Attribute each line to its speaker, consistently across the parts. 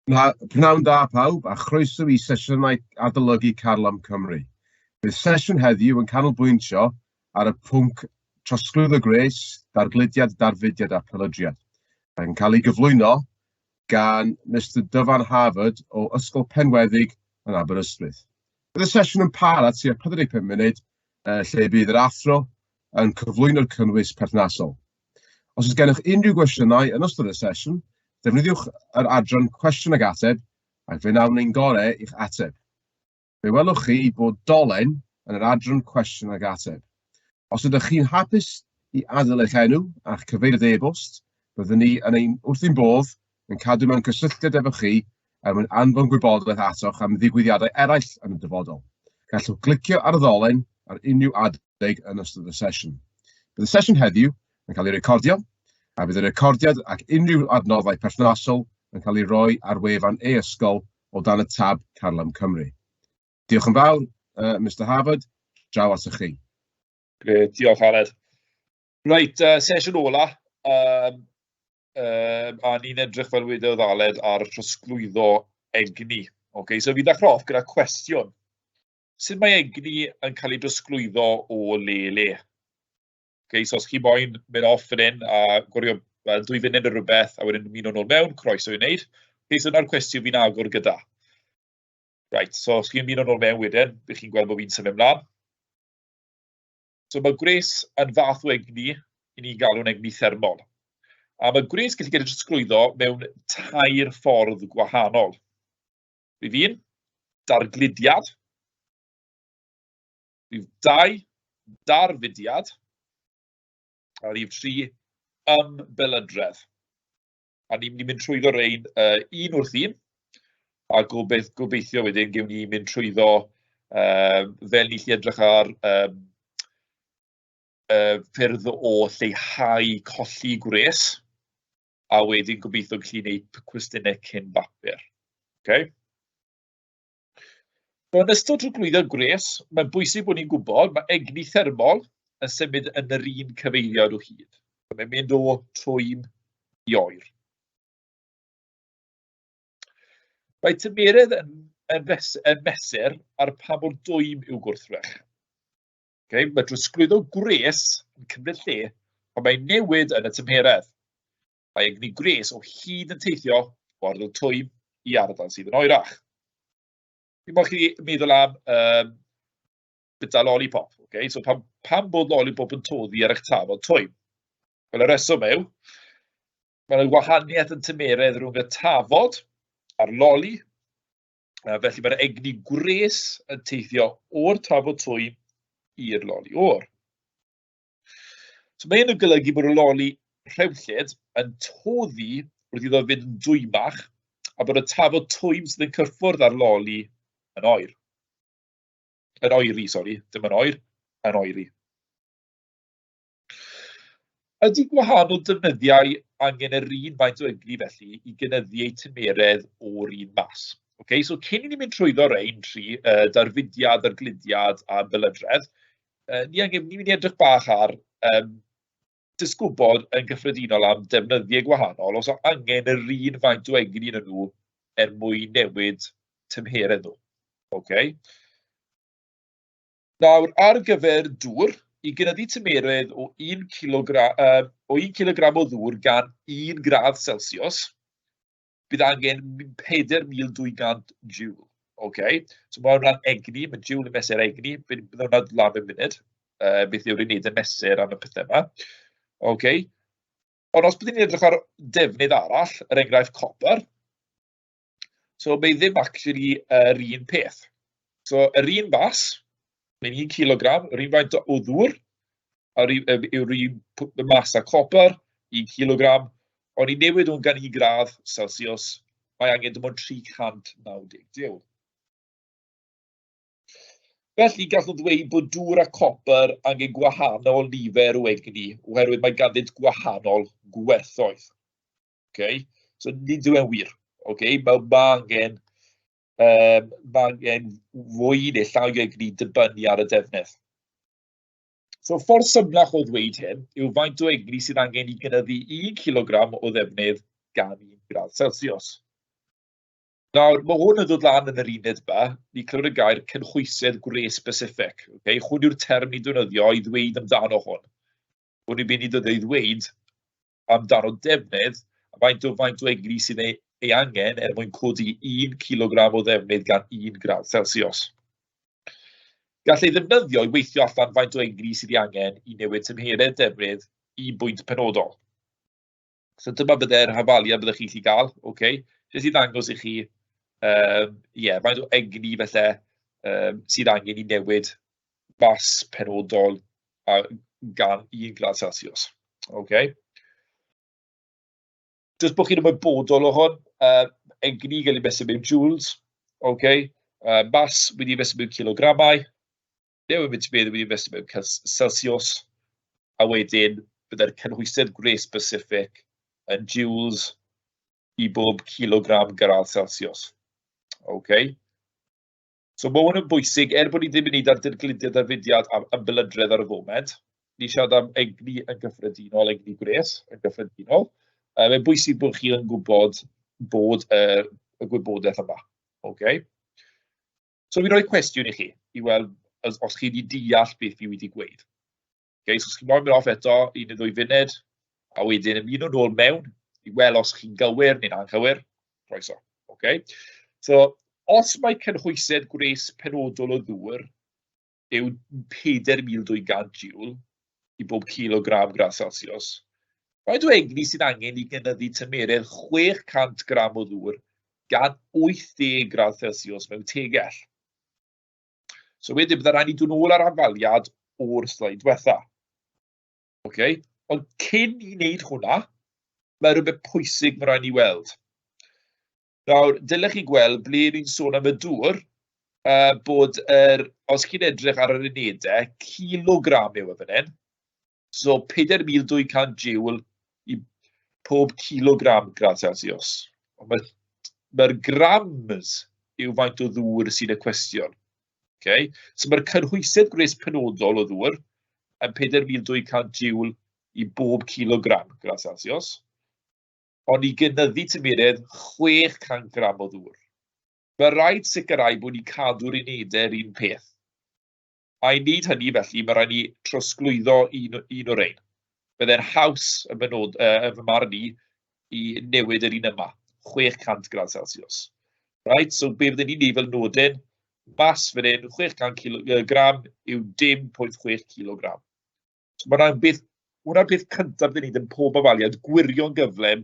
Speaker 1: Pnawn da pawb, a chroeso i sesiynau adolygu Carlam Cymru. Bydd sesiwn heddiw yn canolbwyntio ar y pwnc trosglwyddo gwres, dargludiad, darfudiad a pelydriad. Mae'n cael ei gyflwyno gan Mr Dyfan Harvard o Ysgol Penweddig yn Aberystwyth. Bydd y sesiwn yn para tua 45 munud, lle bydd yr athro yn cyflwyno'r cynnwys perthnasol. Os oes gennych unrhyw gwestiynau yn ystod y sesiwn, defnyddiwch yr adran cwestiwn ag ateb ac fe wnawn ein gorau i'ch ateb. Fe welwch chi bod dolen yn yr adran cwestiwn ag ateb. Os ydych chi'n hapus i adael eich enw a'ch cyfeiriad e-bost, byddwn ni yn ein, wrth ein bodd yn cadw mewn cysylltiad efo chi er mwyn anfon gwybodaeth atoch am ddigwyddiadau eraill yn y dyfodol. Gallwch glicio ar y ddolen ar unrhyw adeg yn ystod y sesiwn. Bydd y sesiwn heddiw yn cael ei recordio, a bydd y recordiad ac unrhyw adnoddau perthnasol yn cael ei roi ar wefan e-ysgol o dan y tab Carlam Cymru. Diolch yn fawr, uh, Mr Harvard, draw atoch chi.
Speaker 2: Grêt, diolch Aled. Reit, sesiwn ola. A ni'n edrych fel wedodd Aled ar trosglwyddo egni. Okay, so fi ddechrau off gyda cwestiwn. Sut mae egni yn cael ei drosglwyddo o le i le? Okay, so os chi moyn mynd off fan hyn a gwario well, 2 funud neu rhywbeth a wedyn ymuno nôl mewn, croeso i wneud. Okay, so dyna'r cwestiwn fi'n agor gyda. Right, so os chi'n ymuno nôl mewn wedyn, bydd chi'n gweld bod fi'n symud ymlaen. So mae gwres yn fath o egni i ni'n galw'n egni thermol. A mae gwres gallu cael ei trosglwyddo mewn tair ffordd gwahanol. Rhif 1, dargludiad. Rhif 2, darfudiad. A rhif 3, ymbelydredd. A ni'n mynd i mynd trwyddo rein un wrth un, a gobeithio wedyn gewn ni mynd trwyddo fel ni 'llu edrych ar ffyrdd o lleihau colli gwres, a wedyn gobeithio gallu gwneud cwestiynau cyn bapur. Okay? So yn ystod trosglwyddo gwres, mae'n bwysig bod ni'n gwybod mae egni thermol yn symud yn yr un cyfeiriad o hyd. Mae'n mynd o twym i oer. Mae tymeredd yn, yn, fes, yn mesur ar pa mor dwym yw gwrthrych. Okay? Mae drosglwyddo gwres yn cymryd lle pan mae'n newid yn y tymheredd. Mae egni gwres o hyd yn teithio o ardal twym i ardal sydd yn oerach. Fi'n moyn chi meddwl am bwyta lollipop. Okay? So pam, pam bod lollipop yn toddi ar eich tafod twym? Wel, y reswm yw, mae'n wahaniaeth yn tymeredd rhwng y tafod a'r loli, felly mae'r egni gwres yn teithio o'r tafod twym i'r loli o'r. So mae hyn yn golygu bod y loli rhewllyd yn toddi wrth iddo fynd yn dwymach a bod y tafod twym sydd yn cyffwrdd â'r loli yn oer. Yn oeri, sori, dim yn oer, yn oeri. Ydy gwahanol defnyddiau angen yr un faint o egni felly i gynyddu eu tymeredd o'r un mas? Okay, so cyn i ni mynd trwyddo rein tri, darfudiad, dargludiad a bylydredd, ni angen, ni'n mynd i edrych bach ar jyst gwybod yn gyffredinol am defnyddiau gwahanol, os oes angen yr un faint o egni yn nhw er mwyn newid tymheredd nhw. Okay. Nawr, ar gyfer dŵr, i gynyddu tymeredd o 1 kilogram, o 1 kilogram o ddŵr gan 1 gradd Celsius, bydd angen 4,200 joule. Okay. So mae hwnna'n egni, mae joule yn mesur egni, bydd hwnna'n lan mewn munud. Beth yw'r unedau mesur am y pethau yma. Okay. Ond os byddwn ni'n edrych ar defnydd arall, er enghraifft copr, so mae ddim actually yr un peth. So yr un fas, mae'n 1 kilogram, yr un faint o ddŵr, a'r yw'r un mas â copr, 1 kilogram, ond i newid hwn gan 1 gradd Celsius, mae angen dim ond 390 joule. Felly, gallwn ddweud bod dŵr a copr angen gwahanol nifer o egni, oherwydd mae ganddynt gwahanol gwerthoedd. Okay? So, nid yw e'n wir. Okay? Mae angen, mae angen fwy neu llai o egni dibynnu ar y defnydd. So, ffordd symlach o ddweud hyn yw faint o egni sydd angen i gynyddu 1 kilogram o ddefnydd gan 1 gradd Celsius. Nawr, mae hwn yn dod lan yn yr uned yma, ni clywed y gair cynhwysedd gwres specific. Okay? Hwn yw'r term ni'n defnyddio i ddweud amdano hwn. Hwn yw'n mynd i ddod i ddweud amdano defnydd, a faint o faint o egni sydd ei, ei angen er mwyn codi 1 kilogram o ddefnydd gan 1 gradd Celsius. Gall ei ddefnyddio i weithio allan faint o egni sydd ei angen i newid tymheredd defnydd i bwynt penodol. So dyma bydde'r hafaliad byddech chi'n gallu gael, ocê. Jyst i ddangos i chi, ie, faint o egni falle sydd angen i newid mas penodol a gan 1 gradd Celsius, ocê. Jyst bod chi'n ymwybodol o hwn, egni gael ei mesur mewn joules, ocê. Mas wedi ei mesur mewn cilogramau. Newid mynd beth wedi mesur mewn Celsius, a wedyn byddai'r cynhwysedd gwres specific yn joules i bob kilogram gradd Celsius. OK. So mae hwn yn bwysig, er bod ni ddim yn neud ar dirgludiad darfudiad am ymbelydredd ar y foment, ni siarad am egni yn gyffredinol, egni gwres yn gyffredinol. Mae'n bwysig bod chi yn gwybod bod y gwybodaeth yma. OK. So fi'n rhoi cwestiwn i chi, i weld os, os chi wedi deall beth fi wedi gweud. Okay, so os chi'n moyn mynd off eto, un neu ddwy funud, a wedyn ymuno nôl mewn i weld os chi'n gywir neu'n anghywir, croeso. Okay? So, os mae cynhwysedd gwres penodol o ddŵr yw 4,200 joule i bob kilogram gradd Celsius, faint o egni sydd angen i gynyddu tymeredd 600 gram o ddŵr gan 80 gradd Celsius mewn tegell? So wedyn bydde rhaid ni dod nôl ar hafaliad o'r sleid diwetha. Okay? Ond cyn i wneud hwnna, mae rhywbeth pwysig mae rhaid ni weld. Nawr, dylech chi gweld ble ni'n sôn am y dŵr, bod yr, os chi'n edrych ar yr unedau, kilogram yw e fan hyn. So 4,200 joule i pob kilogram gradd Celsius. Ond mae'r mae grams yw faint o ddŵr sy'n y cwestiwn. Okay? So mae'r cynhwysedd gwres penodol o ddŵr yn 4,200 joule i bob kilogram gradd Celsius. Ond i gynyddu tymeredd 600 gram o ddŵr. Mae rhaid sicrhau bod ni'n cadw'r unedau'r un peth. A i wneud hynny, felly, mae rhaid ni trosglwyddo un, un o'r ein. Byddai'n haws yn fy, nod, yn fy marn i i newid yr un yma, 600 gradd Celsius. Right, so be fydden ni'n neud fel nodyn, mas fan hyn, 600 kilo, gram yw dim 0.6 kilogram. So mae hwnna'n beth, hwnna'r peth cyntaf dyn ni'n yn pob ofaliad, gwirio'n gyflym,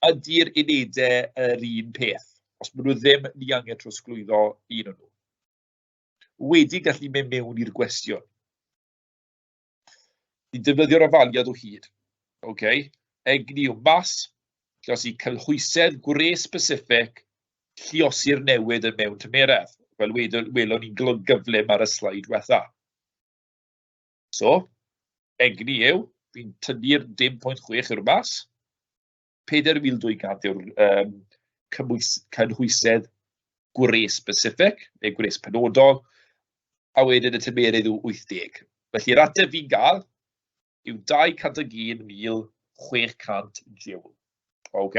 Speaker 2: ydy'r unedau yr un peth? Os maen nhw ddim, ni angen trosglwyddo un o'n nhw. Wedi gallu mynd mewn i'r gwestiwn. Ni'n defnyddio'r ofaliad o hyd. Okay. Egni yw mas, lluosi cynhwysedd gwres specific, lluosi'r newid yn mewn tymeredd, fel welon ni'n gyflym ar y sleid diwetha. So, egni yw, fi'n tynnu'r dim pwynt chwech i'r mas, 4,200 yw'r cymwys, cynhwysedd gwres specific, neu gwres penodol, a wedyn y tymerydd yw 80. Felly'r ateb fi'n gael yw 201,600 joule. OK.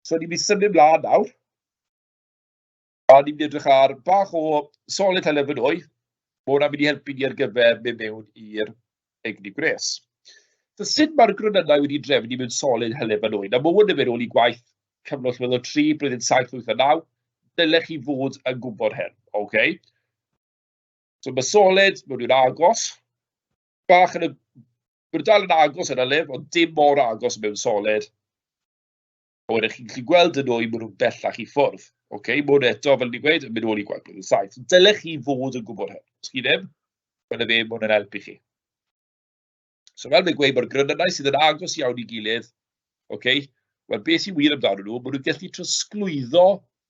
Speaker 2: So ni'n mynd i symud mlaen nawr. A ni'n mynd i edrych ar bach o solid hylif yn nwy. Mae hwnna'n mynd i helpu ni ar gyfer mynd mewn i'r egni gwres. So sut mae'r gronynnau wedi drefnu mewn solid hylif a nwy? Nawr mae hwn yn mynd ôl i gwaith cyfnod allweddol 3, blwyddyn 7, 8 a 9. Dylech chi fod yn gwybod hyn, oce? So mae solid, mae nhw'n agos. Bach yn y... Mae nhw dal yn agos yn hylif, ond dim mor agos mewn solid. A wedyn chi'n gallu gweld y nwy, maen nhw'n bellach i ffwrdd. Ok, mae hwn eto, fel ni'n gweud, yn mynd ôl i gwaith blwyddyn 7. Dylech chi fod yn gwybod hyn. Os chi ddim, dyna fe, mae hwn yn helpu chi. So fel mae'n gweud, mae'r gronynnau sydd yn agos iawn i gilydd, ok, wel beth sy'n wir amdano nhw, maen nhw'n gallu trosglwyddo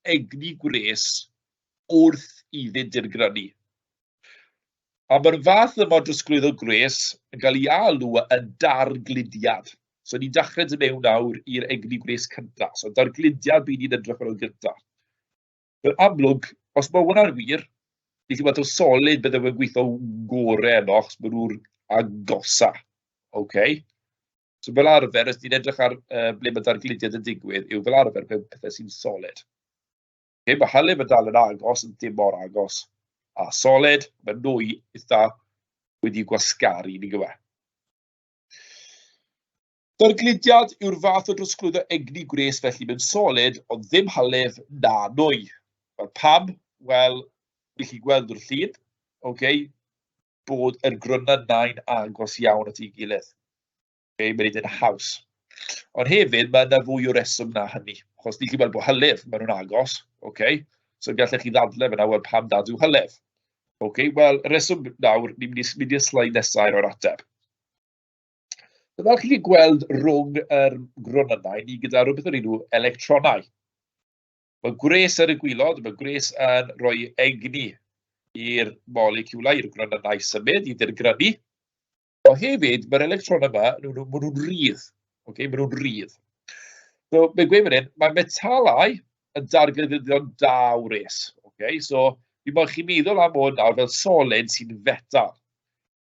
Speaker 2: egni gwres wrth iddynt dirgrynu. A mae'r fath yma o drosglwyddo gwres yn cael ei alw yn dargludiad. So ni'n dechrau dod mewn nawr i'r egni gwres cyntaf. So dargludiad bydd ni'n edrych arno gyntaf. Yn amlwg, os mae hwnna'n wir, ni'n gallu gweld taw solid bydde fe'n gweithio gorau yno, achos maen nhw'r agosa. Okay. So fel arfer, os ni'n edrych ar ble mae dargludiad yn digwydd, yw fel arfer mewn pethau sy'n solid. Okay, mae hylif yn dal yn agos, yn dim mor agos a solid. Mae nwy eitha wedi gwasgaru, ni'n gwybod. Dargludiad yw'r fath o drosglwyddo egni gwres felly mewn solid, ond ddim hylif na nwy. Wel, pam? Wel, ni chi gweld o'r llun, okay, bod yr gronynnau'n agos iawn at ei gilydd. Okay, mae'n neud yn haws. Ond hefyd, mae yna fwy o reswm na hynny. Achos ni chi'n gweld bod hylif, maen nhw'n agos, okay? So gallech chi ddadle fyna, wel, pam nad yw hylif? Okay, wel, y reswm nawr, ni'n mynd i mynd i'r sleid nesaf i roi'r ateb. So fel chi'n gweld rhwng yr gronynnau, ni gyda rhywbeth o'r enw electronau. Mae gwres ar y gwylod, mae gwres yn rhoi egni i'r moleciwlau, i'r gronynnau symud, i ddirgrynu. Ond hefyd, mae'r electronau yma, maen nhw'n rhydd. Okay, maen nhw'n rhydd. So, mae'n gweud fan hyn, mae metalau yn darganfyddion da wres. Okay, so, fi moyn chi meddwl am hwn nawr fel solid sy'n fetal.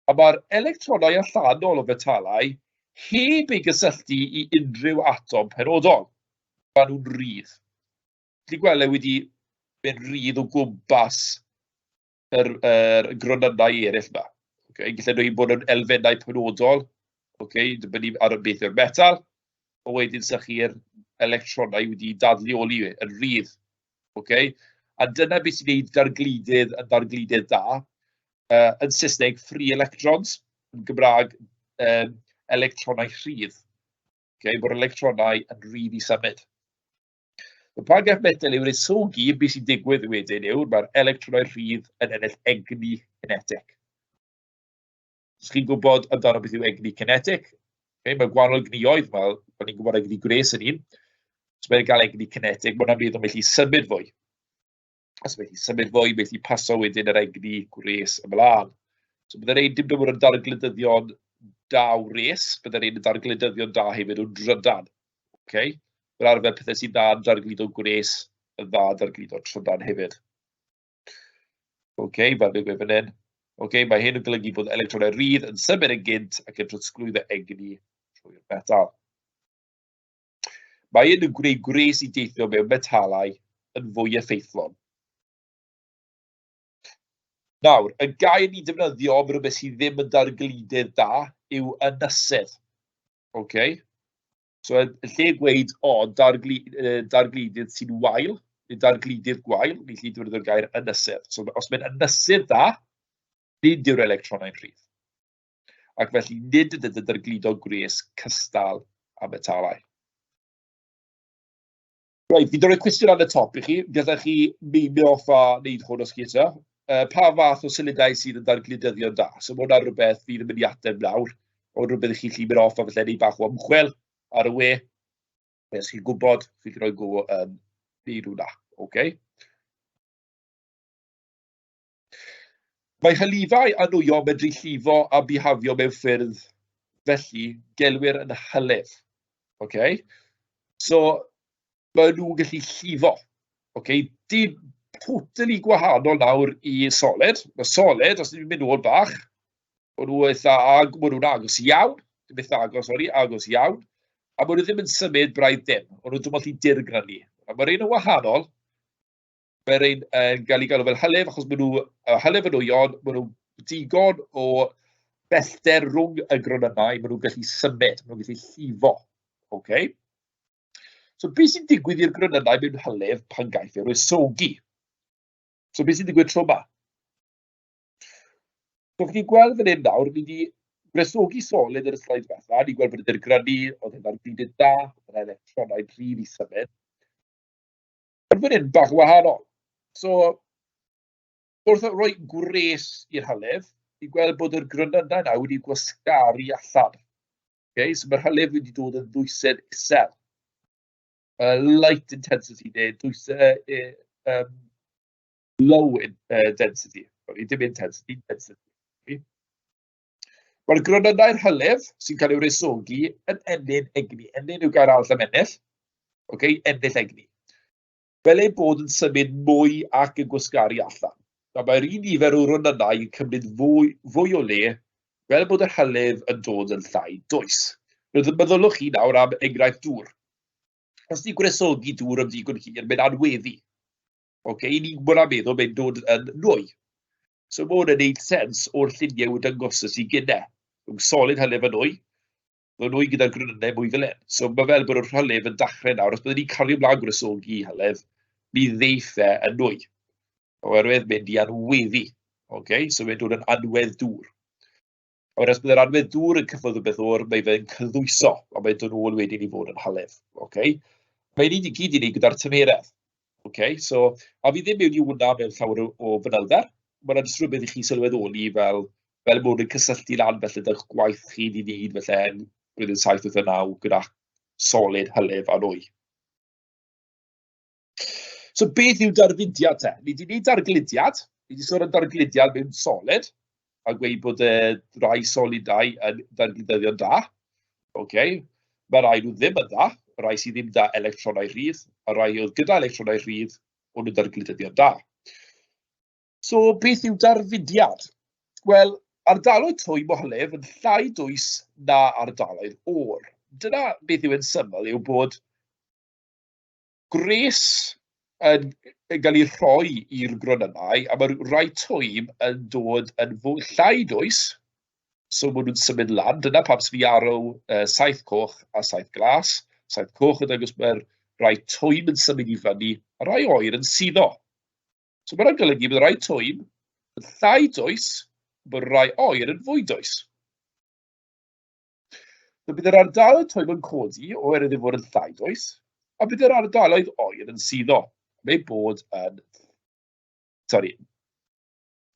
Speaker 2: A mae'r electronau allanol o fetalau heb ei gysylltu i unrhyw atom penodol. Maen nhw'n rhydd. Chi'n gweld e wedi mynd rhydd o gwmpas yr, yr gronynnau eraill yma. Okay, gallen nhw bod yn elfennau penodol, okay, dibynnu ar y beth yw'r metal, a wedyn sa chi'r electronau wedi dadleoli yn rhydd. Okay? A dyna beth sy'n gwneud dargludydd yn ddargludydd da. Yn Saesneg, free electrons, yn Gymraeg, electronau rhydd. Okay? Bod electronau yn rhydd i symud. So, pan gaiff metel ei wresogi, beth sy'n digwydd wedyn yw, mae'r electronau rhydd yn ennill egni cinetig. Os chi'n gwybod amdano beth yw egni cinetig, okay, mae gwahanol egnïoedd, mae, ni'n gwybod egni gwres yn un. So mae'n cael egni cinetig, mae hwnna'n meddwl mae'n symud fwy. Os mae'n symud fwy, mae'n paso wedyn yr egni gwres ymlaen. So byddai'r ein dim bod yn dargludyddion da wres, byddai'r ein yn dargludyddion da hefyd o drydan. Okay? Fel arfer pethau sy'n dda yn dargludo gwres, yn dda yn dargludo trydan hefyd. OK, fel fi'n gweud fan hyn. OK, mae hyn yn golygu bod electronau rhydd yn symud yn gynt ac yn trosglwyddo egni trwy'r metal. Mae hyn yn gwneud gwres i deithio mewn metalau yn fwy effeithlon. Nawr, y gair ni'n defnyddio am rhywbeth sydd ddim yn dargludydd da yw ynysedd. OK? So, yn lle gweud, o, darglu, dargludydd sy'n wael, neu dargludydd gwael, ni'n gallu defnyddio'r gair ynysedd. So, os mae'n ynysedd da, nid yw'r electronau'n rhydd. Ac felly nid ydynt yn dargludo gwres cystal â metalau. Reit, fi'n dod â cwestiwn ar y top i chi. Gallech chi meimio off a wneud hwn os chi eisiau. Pa fath o solidau sydd yn dargludyddion da? So mae hwnna'n rhywbeth fi ddim yn mynd i ateb nawr, ond rhywbeth i chi allu mynd off a falle wneud bach o ymchwil ar y we. Os chi'n gwybod, chi'n rhoi go yn wneud hwnna, okay? Mae hylifau a nwyon medru llifo a bihafio mewn ffyrdd felly gelwir yn hylif. Okay? So, maen nhw'n gallu llifo. Okay? Dim totally gwahanol nawr i solid. Mae solid, os ni'n mynd nôl bach, maen nhw eitha ag, maen nhw'n agos iawn, dim eitha agos, sori, agos iawn, a maen nhw ddim yn symud braidd dim, maen nhw'n dim ond i dirgrynu. A mae'r un yn wahanol, Mae'r ein yn gael ei galw fel hylif, achos maen nhw, hylif yn nwyon, maen nhw digon o bellter rhwng y gronynnau, maen nhw'n gallu symud, maen nhw'n gallu llifo. Okay? So beth sy'n digwydd i'r gronynnau mewn hylif pan gaiff ei wresogi? So beth sy'n digwydd tro yma? So chi gweld fan hyn nawr, ni wedi gwresogi solid yn y sleid diwetha, ni'n gweld bod ydy'r grynu, oedd hynna'n byd da, oedd electronau rhydd i symud. Ond fan hyn, bach yn wahanol. So, wrth roi gwres i'r hylif, ni'n gweld bod yr gronynnau yna wedi gwasgaru allan. Okay? So mae'r hylif wedi dod yn ddwysedd isel. Light intensity neu dwysedd low in, density. Sorry, dim intensity, density. Okay? Mae'r gronynnau'r hylif sy'n cael ei wresogi yn ennyn egni. Ennyn yw gair arall am ennill. Okay, ennill egni. Fel ei bod yn symud mwy ac yn gwasgaru allan. Nawr mae'r un nifer o ronynnau yn cymryd fwy, fwy o le, fel bod yr hylif yn dod yn llai dwys. Meddylwch chi nawr am enghraifft dŵr. Os ni'n gwresogi dŵr am ddigon hir, mae'n anweddu. Ocê, i ni'n mwyn meddwl mae'n dod yn nwy. So mae hwn yn neud sens o'r lluniau o dangosys i gynnau. Rhwng solid hylif a nwy, mae nwy gyda'r gronynnau mwy fel hyn. So mae fel bod yr hylif yn dachrau nawr, os byddwn ni'n cario mlaen gwresogi hylif, mi ddeiff e yn nwy. Oherwydd mynd i anweddu. Okay? So mae'n dod yn anwedd dŵr. A wedyn os bydd yr anwedd dŵr yn cyffwrdd rhywbeth oer, mae fe'n cyddwyso, a mae'n dod nôl wedyn i fod yn hylif. Okay? Mae'n un i gyd i ni gyda'r tymheredd. Okay? So, a fi ddim mewn i hwnna mewn llawer o, o fanylder. Mae'n jyst rhywbeth i chi sylweddoli fel, fel bod yn cysylltu lan felly da'ch gwaith chi wedi wneud felly yn blwyddyn 7, 8 a 9 gyda solid, hylif a nwy. So beth yw darfudiad te? Ni wedi gwneud dargludiad, ni wedi sôn am dargludiad mewn solid, a gweud bod y rai solidau yn dargludyddion da. Okay. Mae rai nhw ddim yn dda, rai sydd ddim da electronau rhydd, a rai oedd gyda electronau rhydd, o'n nhw'n dargludyddion da. So beth yw darfudiad? Wel, ardaloedd twym o hylif yn llai dwys na ardaloedd oer. Dyna beth yw e'n syml, yw bod gwres yn yn cael ei rhoi i'r gronynnau, a mae'r rhai twym yn dod yn fwy llai dwys, so maen nhw'n symud lan. Dyna pam sy fi arrow saeth coch a saeth glas. Saeth coch yn dangos mae'r rhai twym yn symud i fyny, a rhai oer yn suddo. So mae hwnna'n golygu bod rhai twym yn llai dwys, bod rhai oer yn fwy dwys. So bydd yr ardaloedd twym yn codi oherwydd ei fod yn llai dwys, a bydd yr ardaloedd oer yn suddo, am eu bod yn... Sori,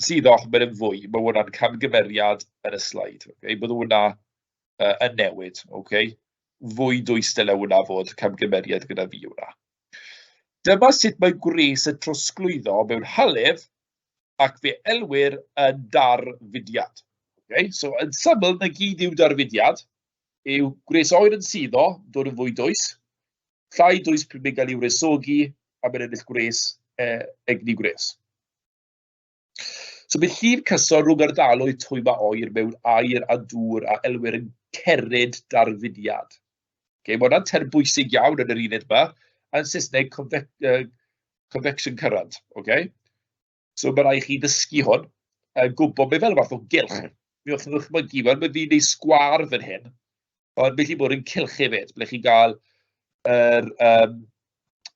Speaker 2: suddo achos mae'n fwy, mae hwnna'n camgymeriad yn y sleid. Okay? Bydd hwnna yn newid, okay? Fwy dwys dyle hwnna fod, camgymeriad gyda fi hwnna. Dyma sut mae gwres yn trosglwyddo mewn hylif ac fe elwir yn darfudiad. Okay? So, yn syml, na gyd yw darfudiad, yw gwres oer yn suddo, dod yn fwy dwys, llai dwys pryd mae'n cael ei wresogi, a mae'n ennill gwres, egni gwres. So bydd llif cyson rhwng ardaloedd twym a oer mewn aer a dŵr a elwir yn cerid darfudiad. Okay, mae hwnna'n term bwysig iawn yn yr uned yma, yn Saesneg conve convection current. Okay? So mae rhaid chi ddysgu hwn, gwybod, mae fel fath o gylch. Mi o'ch chi'n ddychmygu, fel mae fi'n neud sgwâr fan hyn, ond mae chi bod yn cylch hefyd, ble chi'n gael yr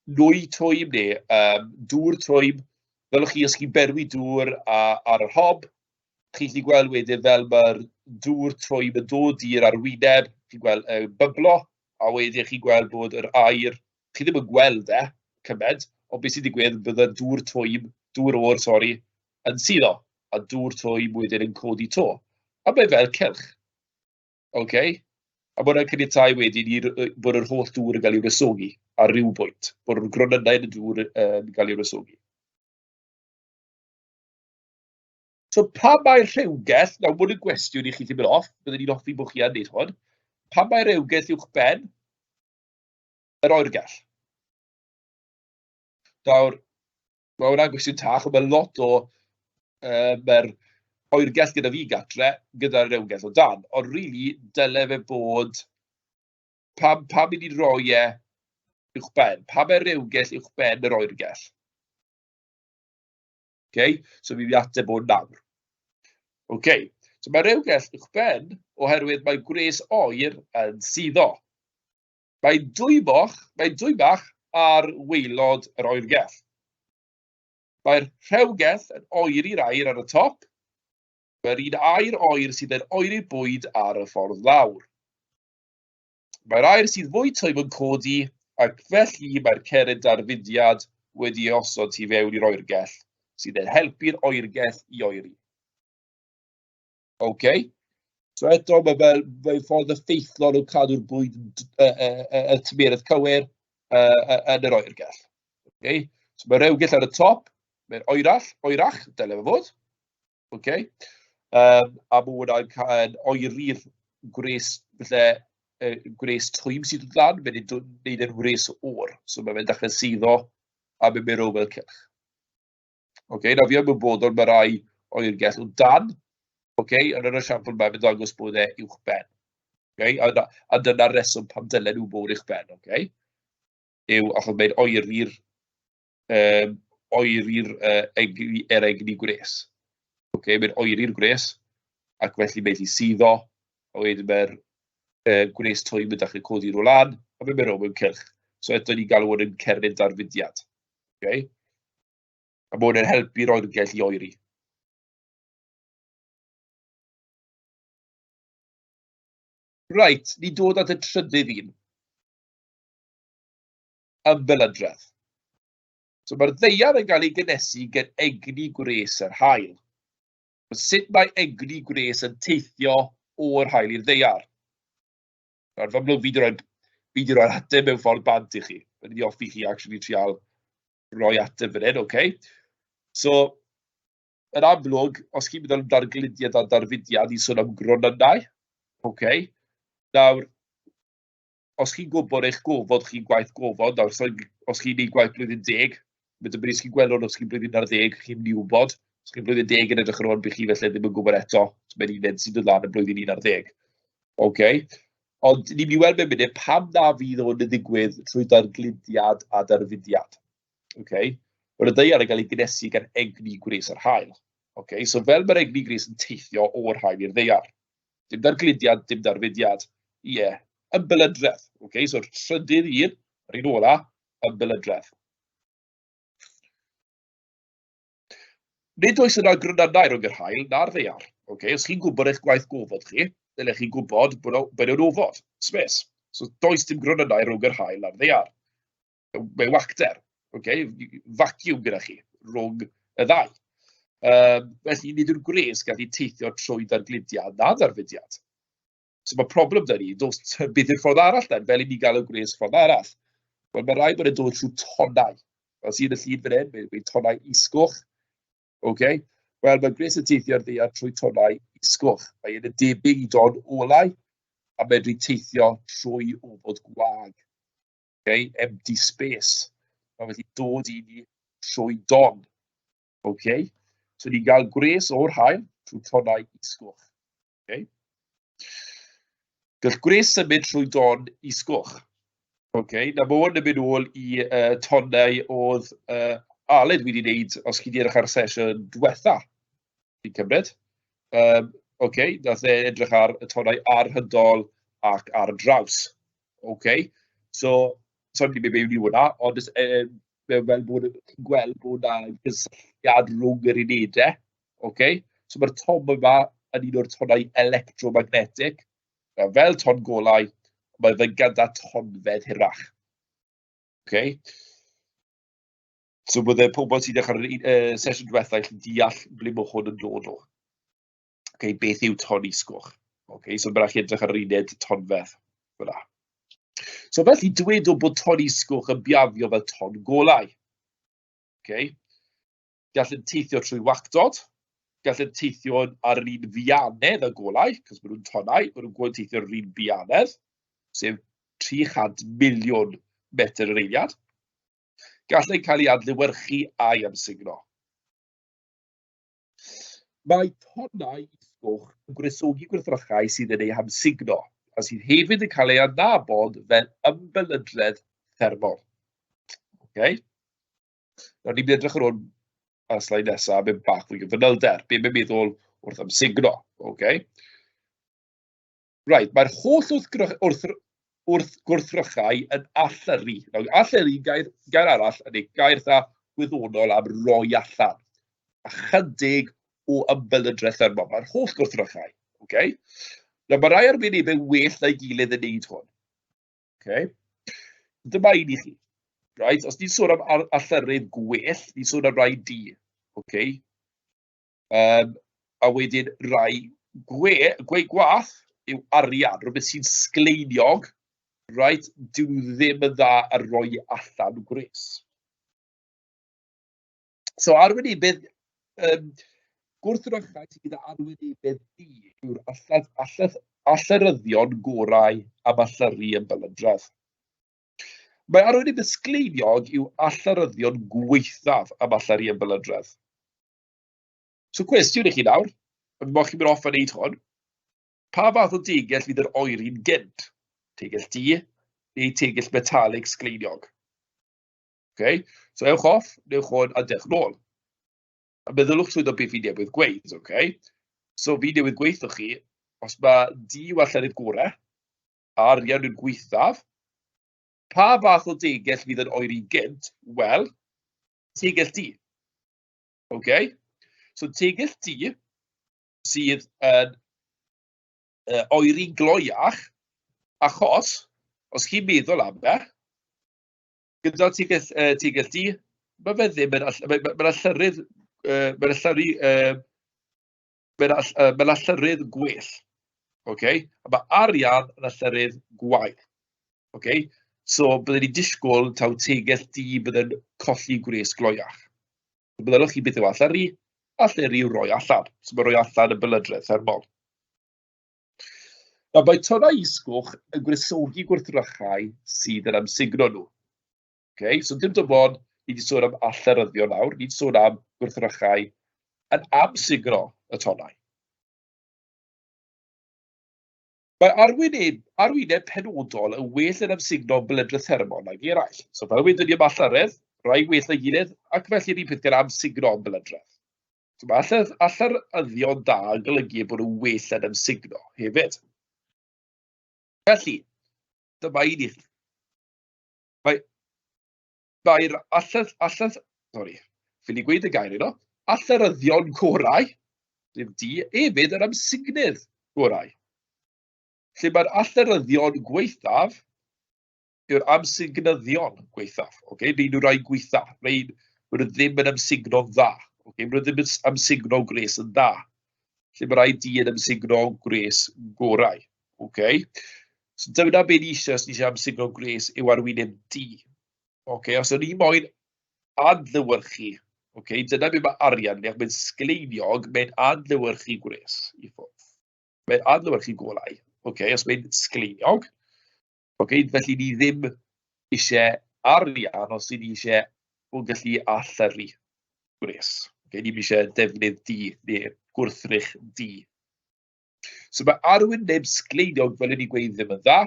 Speaker 2: nwy twym neu dŵr twym, fel o'ch chi os chi'n berwi dŵr ar yr hob, chi'n gallu gweld wedyn fel mae'r dŵr twym yn dod i'r arwyneb, chi'n gweld y byblo, a wedyn chi'n gweld bod yr aer, chi ddim yn gweld e cymaint, ond beth sy'n digwydd, bydd y dŵr twym, dŵr oer, sori, yn suddo, a dŵr twym wedyn yn codi to. A mae fel cylch. OK? A mae hwnna'n caniatáu wedyn i'r bod yr holl dŵr yn cael ei wresogi ar ryw bwynt, bod yr gronynnau yn y dŵr yn cael ei wresogi. So pam mae'r rhewgell, nawr mwyn y gwestiwn i chi sy'n mynd off, byddwn ni'n hoffi bod chi yn neud hwn, pam mae'r rhewgell uwch ben yr oergell? Nawr, mae hwnna'n gwestiwn tach, ond mae lot o, mae'r oergell gyda fi gatre, gyda'r rewgell o dan, ond rili, dyle fe bod, pam, pam i ni roi e uwchben? Pam mae'r rewgell uwchben yr oergell? Okay? So fi wedi ateb o nawr. Okay. So mae rewgell uwchben oherwydd mae gwres oer yn suddo. Mae'n dwymoch, mae'n dwymach ar waelod yr oergell. Mae'r rhewgell yn oeri'r aer ar y top. Mae'r un aer oer sydd yn oeri'r bwyd ar y ffordd lawr. Mae'r aer sydd fwy twym yn codi ac felly mae'r cered darfudiad wedi ei osod tu fewn i'r oergell sydd yn helpu'r oergell i oeri. OK. So eto, mae fel, mae ffordd effeithlon o cadw'r bwyd y tymeredd cywir yn yr oergell. OK. So mae rewgell ar y top, mae'n oerall, oerach, dyle fe fod. OK. A mae hwnna'n cael oeri'r gwres, falle, gwres twym sydd yn lan, mae'n gwneud e'n wres oer. So mae fe'n dechrau suddo a mae'n mynd rownd fel cylch. Ok, nawr fi ymwybodol mae rai oergell o dan, ok, ond yn y siampl yma mae'n dangos bod e uwch ben. Okay? A, a dyna'r reswm pam dylen nhw bod eich ben, okay? Yw achos mae'n oeri'r um, oeri'r uh, egni, er egni gwres. Okay? Mae'n oeri'r gwres, ac felly mae'n gallu suddo, a wedyn mae'r uh, gwres twym yn dechrau codi nhw lan, a mae'n mynd mewn cylch. So eto ni'n galw hwn yn cerdded darfudiad. Okay? A mae hwn yn helpu'r oergell i oeri. Reit, ni'n dod at y trydydd un. Ymbelydredd. So mae'r ddeiar yn cael ei gynnesu gan egni gwres yr haul. Sut mae egni gwres yn teithio o'r haul i'r ddeiar? Nawr, fy mlwg, fi wedi rhoi, fi wedi rhoi'r ateb mewn ffordd bant i chi. Mae'n wedi offi chi actually trial rhoi ateb fan hyn, oce? So, yn amlwg, os chi'n meddwl am dargludiad a darfudiad, ni'n sôn am gronynnau, oce? Nawr, os chi'n gwybod eich gofod chi'n gwaith gofod, nawr, so, os chi'n neud gwaith blwyddyn deg, mae'n dibynnu os chi'n gweld hwn os chi'n blwyddyn ar ddeg, chi'n mynd i wybod. Os chi'n blwyddyn deg yn edrych ar hwn, bydd chi felly ddim yn gwybod eto. So, mae'n uned sy'n dod lan yn blwyddyn 11. OK. Ond ni'n mynd i weld mewn munud pam na fydd hwn yn ddigwydd trwy dargludiad a darfudiad. OK. Mae'r ddaear yn cael ei gynnesu gan egni gwres yr haul. OK. So fel mae'r egni gwres yn teithio o'r haul i'r ddaear. Dim dargludiad, dim darfudiad. Ie, yeah. Ymbelydredd. OK, so'r trydydd un, yr un ola, ymbelydredd. Nid oes yna grynannau rhwng yr haul na'r ddaear. Okay? Os chi'n gwybod eich gwaith gofod chi, dylech chi gwybod bod o'n ofod, space. So does dim grynannau rhwng yr haul a'r ddaear. Mae wacter, okay? Vacuum gyda chi rhwng y ddau. Um, felly nid yw'r gwres gallu teithio trwy ddargludiad na ddarfudiad. So mae problem da ni, dos, beth yw'r ffordd arall then, fel i ni gael y gwres ffordd arall? Wel, mae rhaid bod e'n dod trwy tonnau. Fel sy'n y llun fan hyn, mae'n mae tonnau isgoch. Okay? Wel, mae gwres yn teithio ar ddaear trwy tonnau isgoch. Mae e'n debyg i don olau a medru teithio trwy ofod gwag. Okay? Empty space. Mae wedi dod i ni trwy don. Okay? So ni'n gael gwres o'r haul trwy tonnau isgoch. Okay? Gall gwres symud trwy don isgoch. Okay, na mae hwn yn mynd ôl i uh, tonnau oedd uh, Aled wedi wneud, os chi wedi edrych ar y sesiwn diwetha, fi'n cymryd. Um, okay, nath e edrych ar y tonnau arhydol ac ar draws. Okay, so, so ni'n mynd mewn i hwnna, ond um, fel bod chi'n gweld bod na gysylltiad rhwng yr unedau. Okay? So mae'r tom yma yn un o'r tonnau electromagnetic. Nawr, fel ton golau, mae fe gyda tonfedd hirach. Okay? So bydde pobl sy'n dechrau ar y uh, sesiwn diwethaf yn deall ble mae hwn yn dod o. Okay, beth yw ton isgoch? Okay, so mae'n rhaid edrych ar yr uned tonfedd. Fyna. So felly dweud o bod ton isgoch yn biafio fel ton golau. Okay. Gall yn teithio trwy wactod, gall yn teithio ar yr un fianedd â golau, cos maen nhw'n tonnau, maen nhw'n gwybod teithio ar yr un bianedd, sef 300 miliwn metr yr eiliad. Gall ei cael ei adlewyrchu a'i amsugno. Mae tonnau isgoch yn gwresogi gwrthrychau sydd yn eu hamsugno, a sydd hefyd yn cael ei adnabod fel ymbelydredd thermol. Okay. Nawr, ni'n mynd edrych ar hwn ar y sleid nesaf, mewn bach fwy o fanylder. Be mae'n meddwl wrth amsugno, okay? Right, mae'r holl wrth, wrth, wrth gwrthrychau yn allyrru. Nawr, allyrru, gair, gair arall, yn ei gair dda gwyddonol am roi allan. A chydig o ymbelydredd thermol. Mae'r holl gwrthrychau, okay? Nawr, mae rai arwynebau well na'i gilydd yn neud hwn. Okay. Dyma un i chi. Right? Os ni'n sôn am allyrrydd gwell, ni'n sôn am rai du. Okay. Um, a wedyn rai gwe, gwe gwath yw arian, rhywbeth sy'n sgleiniog, right? Dyw ddim yn dda ar roi allan gwres. So arwynebedd, um, gwrthrychau sydd gyda arwynebedd du yw'r allad, allad, allyryddion gorau am allyrru yn belydredd. Mae arwynebedd sgleiniog yw allyryddion gwaethaf am allyrru yn belydredd. So cwestiwn i chi nawr, a fi moch chi'n mynd off a wneud hwn. Pa fath o degell fydd yr oeri'n gynt? Tegell du neu tegell metalig sgleiniog? Okay? So ewch off, newch hwn a dewch nôl. A meddyliwch trwyddo beth fi newydd gweud, okay? So fi newydd gweithio chi, os mae du yw allan i'r gorau, a arian yw'r gweithaf, pa fath o degell fydd yn oeri gynt? Wel, tegell du. Okay? So tegell du sydd yn oeri'n gloiach, achos, os chi'n meddwl am e, gyda tegell, tegell du, mae fe ddim yn, mae'n ma allyrrudd, mae'n allyrru, mae'n all, mae'n allyrrudd gwell. Okay? A mae arian yn allyrrudd gwael. Okay? So byddwn ni'n disgwyl taw tegell du byddai'n colli gwres gloiach. So byddwch chi beth yw allyrru, allyrru yw roi allan. So mae rhoi allan yn belydraeth thermol. Nawr, mae tonnau isgoch yn gwresogi gwrthrychau sydd yn amsugno nhw. Okay? So dim dim ond ni wedi sôn am allyryddion nawr, ni wedi sôn am gwrthrychau yn amsugno y tonnau. Mae arwyneb, arwyneb penodol yn well yn amsugno belydraeth thermol nag eraill. So fel wedyn ni am allyredd, rai well na'i gilydd, ac felly'r un peth gyda amsugno belydraeth. So mae allyr, allyryddion da yn golygu bod nhw'n well yn amsugno hefyd. Felly, dyma un i chi. Mae, mae'r allyr, allyr, sorry, ffili gweud y gair yno, allyryddion gorau, sef D, hefyd yr amsugnydd gorau. Lle mae'r allyryddion gwaethaf yw'r amsugnyddion gwaethaf. Okay? Neu nhw'n rhai gweitha, rhai maen nhw ddim yn amsugno'n dda. Okay? Maen nhw ddim yn amsugno gwres yn dda. Lle mae rhai di yn amsugno gwres gorau. Okay? So dyna be ni eisiau os ni eisiau amsugno gwres yw arwyneb du. Okay? Os o'n i moyn adlewyrchu, okay? Dyna be mae arian yn mae'n sgleiniog, mae'n adlewyrchu gwres i ffwrdd. Mae'n adlewyrchu golau, okay? Os mae'n sgleiniog. Okay? Felly ni ddim eisiau arian os ni eisiau bod gallu allyrru gwres. Okay? Ni ddim eisiau defnydd du neu gwrthrych du. So mae arwyneb sgleiniog, fel o'n i'n gweud, ddim yn dda.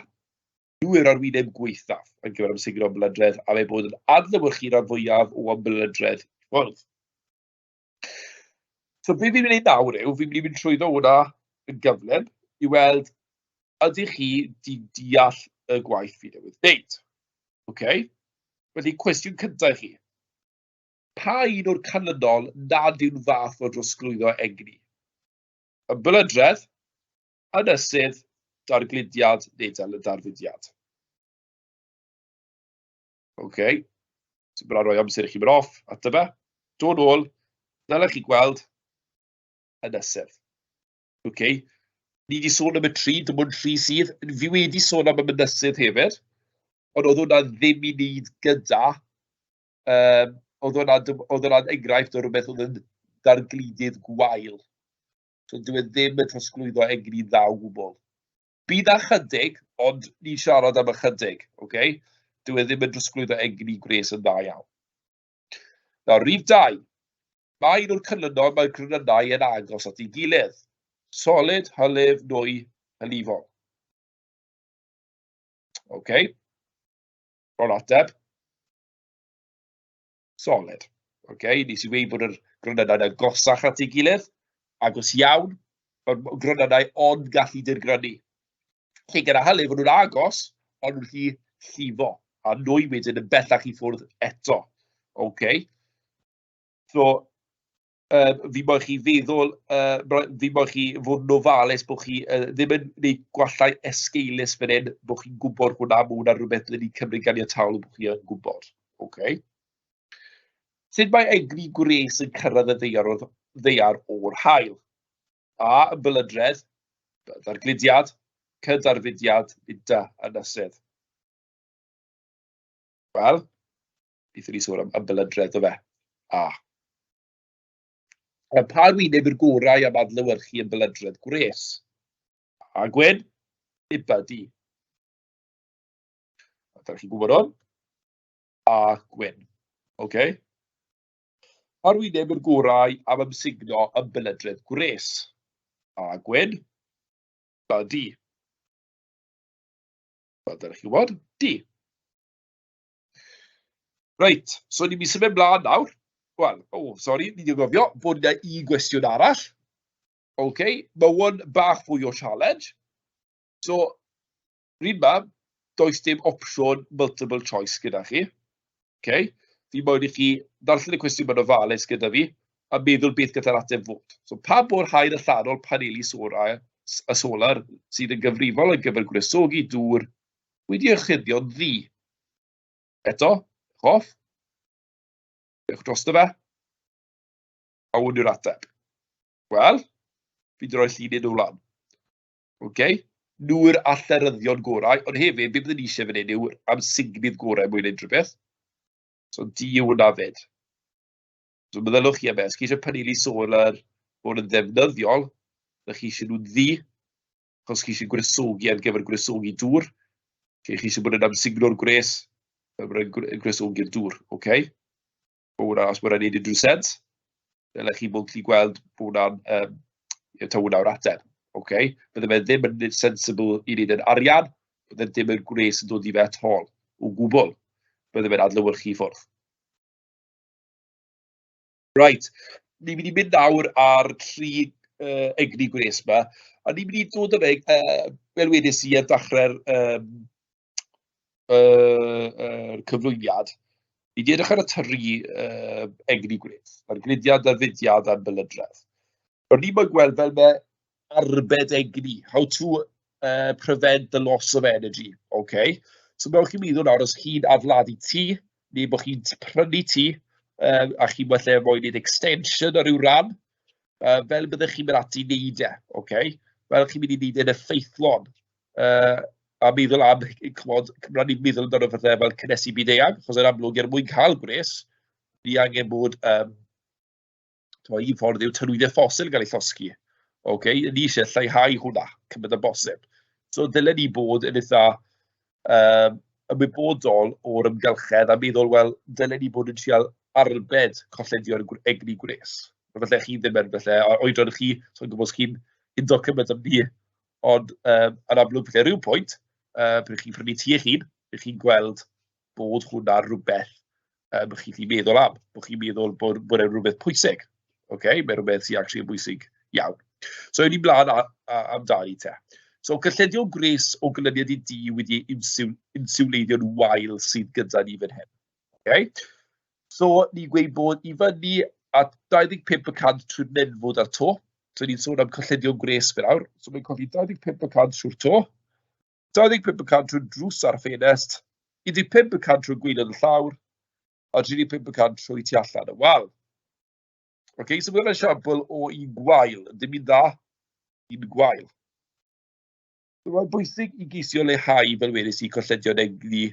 Speaker 2: Nhw yw'r arwyneb gwaethaf ar gyfer amsugno ymbelydredd, a mae bod yn adlewyrchu rhan fwyaf o ymbelydredd i ffwrdd. So be fi'n mynd i wneud nawr yw, fi'n mynd i fynd trwyddo hwnna yn gyflym i weld ydych chi 'di deall y gwaith fi newydd wneud. Okay? Felly, cwestiwn cyntaf i chi. Pa un o'r canlynol nad yw'n fath o drosglwyddo egni? Ymbelydredd, ynysydd, dargludiad neu darfudiad. OK. So mae'n rhoi amser i chi mynd off, ateb e. Dod nôl, ddylech chi gweld ynysydd. OK. Ni wedi sôn am y tri, dim ond tri sydd. Fi wedi sôn am y mynysydd hefyd, ond oedd hwnna ddim i wneud gyda, oedd hwnna'n enghraifft o rhywbeth oedd yn dargludydd gwael. So dyw e ddim yn trosglwyddo egni dda o gwbl. Bydd ychydig, ond ni'n siarad am ychydig, okay? Dyw e ddim yn trosglwyddo egni gwres yn dda iawn. Nawr, rhif 2. Mae un o'r canlynol, mae'r gronynnau yn agos at ei gilydd. Solid, hylif, nwy, hylifol. OK. Rho'n ateb. Solid. OK, nes i weud bod yr gronynnau'n agosach at ei gilydd. Agos iawn. Mae'r gronynnau ond gallu dirgrynu. Lle gyda hylif, maen nhw'n agos, ond nhw'n gallu llifo. A nwy wedyn yn bellach i ffwrdd eto. OK. So, fi moyn chi feddwl, fi moyn chi fod yn ofalus bod chi ddim yn gwneud gwallau esgeulus fan hyn, bod chi'n gwybod hwnna, mae hwnna'n rhywbeth byddwn ni'n cymryd ganiataol bod chi yn gwybod. Okay. Sut mae egni gwres yn cyrraedd y ddaear o'r, ddaear o'r haul? A, ymbelydredd, ddargludiad, cydarfudiad, nid ynysydd. Wel, wnaethon ni sôn am ymbelydredd, do fe? A. A pa wyneb yw'r gorau am adlewyrchu ymbelydredd gwres? A gwyn, neu bydi? Ydych chi'n gwybod hwn? A gwyn. OK. Pa'r wyneb yw'r gorau am amsugno ymbelydredd gwres? A gwyn. Ba D. Wel, dylech chi wybod, D. Reit, so ni'n mynd i symud mlaen nawr. Wel, o, oh, sori, ni wedi gofio bod yna un gwestiwn arall. OK, mae hwn bach fwy o challenge. So, rhywun ma, does dim opsiwn multiple choice gyda chi. OK, fi moyn i chi ddarllen y cwestiwn ma'n ofalus gyda fi a meddwl beth gallai'r ateb fod. So, pa mor haen allanol paneli solar, y solar sydd yn gyfrifol ar gyfer gwresogi dŵr wedi orchuddio'n ddu? Eto, hoff. Ewch drosto fe. A hwn yw'r ateb. Wel, fi wedi rhoi llun nhw lan. OK? Nhw yw'r allaryddion gorau, ond hefyd, be byddwn ni eisiau fan hyn yw'r amsugnydd gorau mwy na unrhyw beth. So, di yw hwnna fyd. So, meddylwch chi am beth, os chi eisiau paneli solar bod yn ddefnyddiol, ydych chi eisiau nhw'n ddu, achos chi eisiau gwresogi ar gyfer gwresogi dŵr. Okay, chi eisiau bod yn amsugno'r gwres, fel bod yn gwresogi'r dŵr, okay? Mae hwnna, os mae hwnna'n neud unrhyw sens, dylech chi bod gallu gweld bod hwnna'n, taw hwnna yw'r ateb. Okay? Bydde fe ddim yn sensible i wneud yn arian, bydde ddim yn gwres yn dod i fe at all, o gwbl. Bydde fe'n adlewyrchu i ffwrdd. Right, ni'n mynd i mynd nawr ar tri egni gwres yma, a ni'n mynd i dod â fe, fel wedes i ar dechrau'r cyflwyniad, ni wedi edrych ar y tri egni gwres, mae'r gludiad, y fudiad a'r belydredd. Ond ni'n moyn gweld fel mae arbed egni, how to prevent the loss of energy, okay? So mewn chi'n meddwl nawr, os chi'n adeiladu tŷ, neu bod chi'n prynu tŷ, a chi'n falle moyn wneud extension ar ryw ran, fel byddech chi'n mynd ati i wneud e, okay? Fel chi'n mynd i wneud e'n effeithlon, a meddwl am, chimod, rhaid ni meddwl amdano pethau fel cynhesu byd-eang, achos yn amlwg er mwyn cael gwres, ni angen bod, timod, un ffordd yw tanwyddau ffosil yn cael eu llosgi. OK, ni eisiau lleihau hwnna cymaint â bosib. So dylen ni bod yn eitha ymwybodol o'r ymgylchedd a meddwl, wel, dylen ni bod yn trial arbed colledion egni gwres. Falle chi ddim yn, falle, oedran chi, so'n gwybod os chi'n hundo cymaint am ni, ond yn amlwg, falle rhyw pwynt, pryd chi'n prynu tŷ eich hun, pryd chi'n gweld bod hwnna'n rhywbeth chi'n gallu meddwl am, bod chi'n meddwl bod, bod e'n rhywbeth pwysig. Okay? Mae'n rhywbeth sy'n actually yn bwysig iawn. So, ewn ni mlaen amdani te. So, colledion gwres o ganlyniad i dŷ wedi insiwleiddio'n wael sydd gyda ni fan hyn. Okay? So, ni'n gweud bod i fyny at 25% trwy'r nenfwd a'r to. So, ni'n sôn am colledion gwres fan awr. So, mae'n colli 25% trwy'r to, 25% trwy'r drws a'r ffenest, 15% trwy'r gwaelod y llawr, a 35% trwy tu allan y wal. Okay, so mae hwnna'n esiampl o un gwael, ddim un dda, un gwael. So mae'n bwysig i geisio leihau, fel wedes i, colledion egni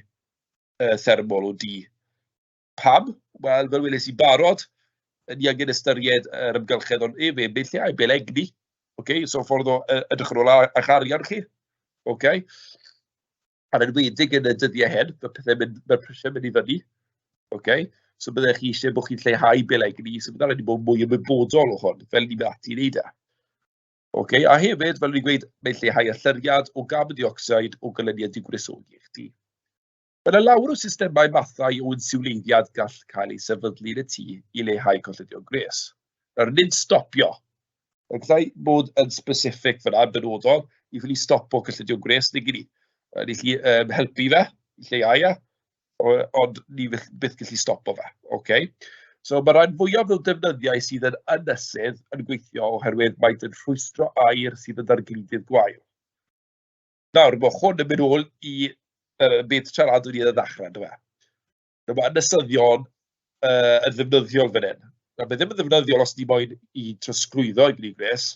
Speaker 2: thermol o dŷ. Pam? Wel, fel weles i barod, ni angen ystyried yr ymgylchedd ond efe, mae'n lleihau bel egni. Okay? So ffordd o edrych yn ôl a'ch arian chi. Okay? A'n enwedig yn y dyddiau hyn, mae pethau'n mynd, mae'r prisiau'n mynd i fyny. Okay? So byddech chi eisiau bod chi'n lleihau bel egni, so byddai'n rhaid i bod mwy ymwybodol o hwn, fel ni'n mynd ati i wneud e. Okay? A hefyd, fel ni'n gweud, mae'n lleihau allyriad o garbon dioxide o ganlyniad i gwresogi eich tŷ. Mae yna lawer o systemau mathau o insiwleiddiad gall cael eu sefydlu yn y tŷ i leihau colledion gwres. Nawr, nid stopio. Mae'n gallai bod yn specific fyna, yn benodol, i ffili stopo colledion gwres, neu gyd. Ni allu helpu fe, i lleihau e, ond ni byth gallu stopo fe. Okay? So mae rhan fwyaf o defnyddiau sydd yn ynysydd yn gweithio oherwydd maent yn rhwystro aer sydd yn ddargludydd gwael. Nawr, mae hwn yn mynd ôl i beth siaradwn ni ar y ddechrau, yndyfe? Nawr, mae ynysyddion yn ddefnyddiol fan hyn. Nawr, mae ddim yn ddefnyddiol os ni moyn i trosglwyddo i gwneud gwres,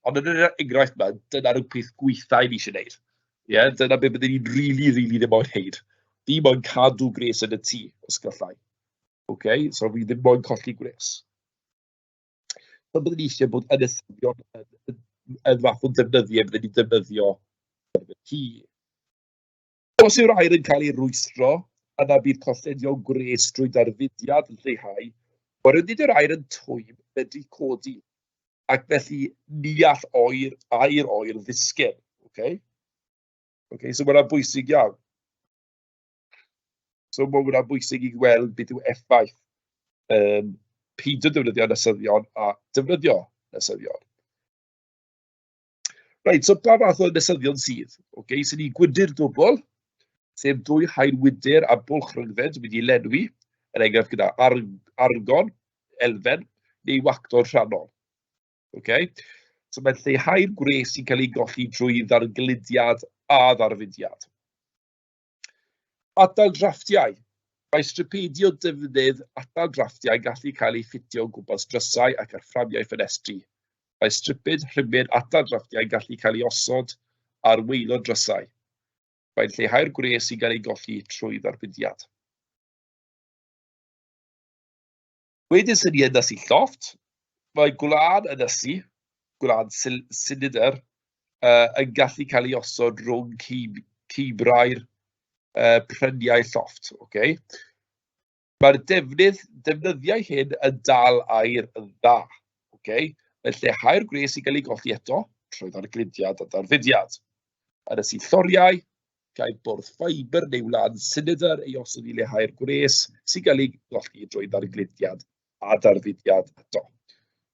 Speaker 2: ond yn yr enghraifft yma, dyna'r peth gweitha i ni eisiau gwneud. Ie, dyna beth byddwn ni'n rili, rili ddim moyn wneud. Fi moyn cadw gwres yn y tŷ, os gallai. OK, so fi ddim moyn colli gwres. So byddwn ni eisiau bod ynysyddion yn fath o defnyddiau byddwn ni'n defnyddio yn y tŷ. Os yw'r aer yn cael ei rwystro, yna bydd colledion gwres drwy darfudiad yn lleihau, oherwydd nid yw'r aer yn twym medru codi, ac felly ni all oer, aer oer ddisgyn. Okay? Okay, so mae hwnna'n bwysig iawn. So mae hwnna'n bwysig i gweld beth yw effaith peidio defnyddio ynysyddion a defnyddio ynysyddion. Reit, so pa fath o ynysyddion sydd? Okay, so ni gwydr dwbl, sef dwy haen wydr a bwlch rhyngddynt wedi lenwi, er enghraifft gyda ar argon, elfen, neu wactod rhannol. Okay? So mae'n lleihau'r gwres sy'n cael ei golli drwy ddargludiad a ddarfudiad. Atal drafftiau. Mae stripedi o defnydd atal drafftiau yn gallu cael ei ffitio o gwmpas drysau ac ar fframiau ffenestri. Mae striped rhimyn atal drafftiau yn gallu cael ei osod ar waelod drysau. Mae'n lleihau'r gwres sy'n cael ei golli trwy ddarfudiad. Wedyn sy'n ni ynysu llofft. Mae gwlân ynysu, gwlân silindr, yn gallu cael ei osod rhwng ceibrau'r pryniau llofft. Okay? Mae'r defnydd, defnyddiau hyn yn dal aer yn dda. Okay? Mae'n lleihau'r gwres sy'n cael ei golli eto trwy ddargludiad a darfudiad. Ynysu lloriau, Gall bwrdd ffibr neu wlân silindr ei osod i leihau'r gwres sy'n cael ei golli drwy ddargludiad a darfudiad eto.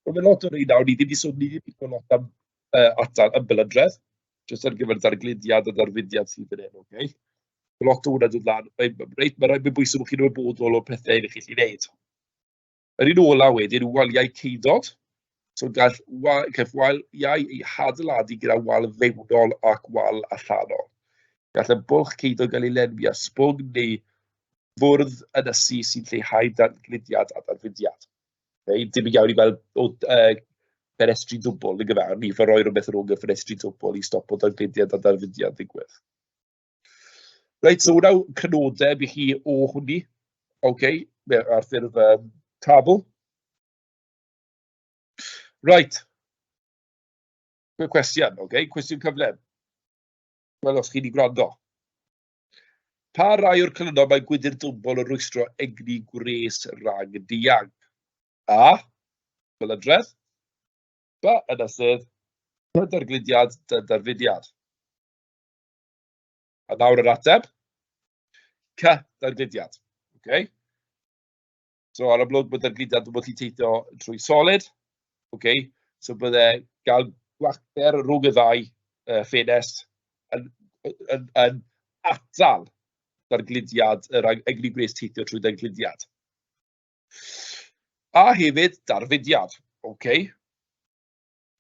Speaker 2: Wel, mae lot o'r rheina, o'n i ddim wedi sôn, ni ddim wedi sôn lot am atal ymbelydredd, jyst ar gyfer dargludiad a darfudiad sydd fan hyn, okay? Mae lot o hwnna dod lan. Reit, mae rhaid mae'n bwysig bod chi'n ymwybodol o'r pethau i chi allu wneud. Yr un ola wedyn yw waliau ceudod. So gall caiff waliau eu hadeiladu gyda wal fewnol ac wal allanol. Gall y bwlch ceudod gael ei lenwi â sbwng neu fwrdd ynysu sy'n lleihau dargludiad a darfudiad. Neu debyg iawn i fel o ffenestri dwbl, nag yfe? Ni fod rhoi rhywbeth rhwng y ffenestri dwbl i stopo dargludiad a darfudiad ddigwydd. Reit, so hwnna yw crynodeb i chi o hwnni. OK, ar ffurf tabl. Right. Cwestiwn, OK, cwestiwn cyflym. Wel, os chi wedi gwrando. Pa rai o'r canlynol mae gwydr dwbl yn rwystro egni gwres rhag dianc? A. Pelydradd. B. Ynysydd. C. Dargludiad. D. Darfudiad. A nawr yr ateb. C. Dargludiad. Okay. So ar y blwg bod dargludiad yn bod teithio trwy solid. Okay. So bydde gael gwacter rhwng y ddau ffenest yn, yn, yn atal dargludiad, yr egni gwres teithio trwy dargludiad. A hefyd darfudiad. Okay.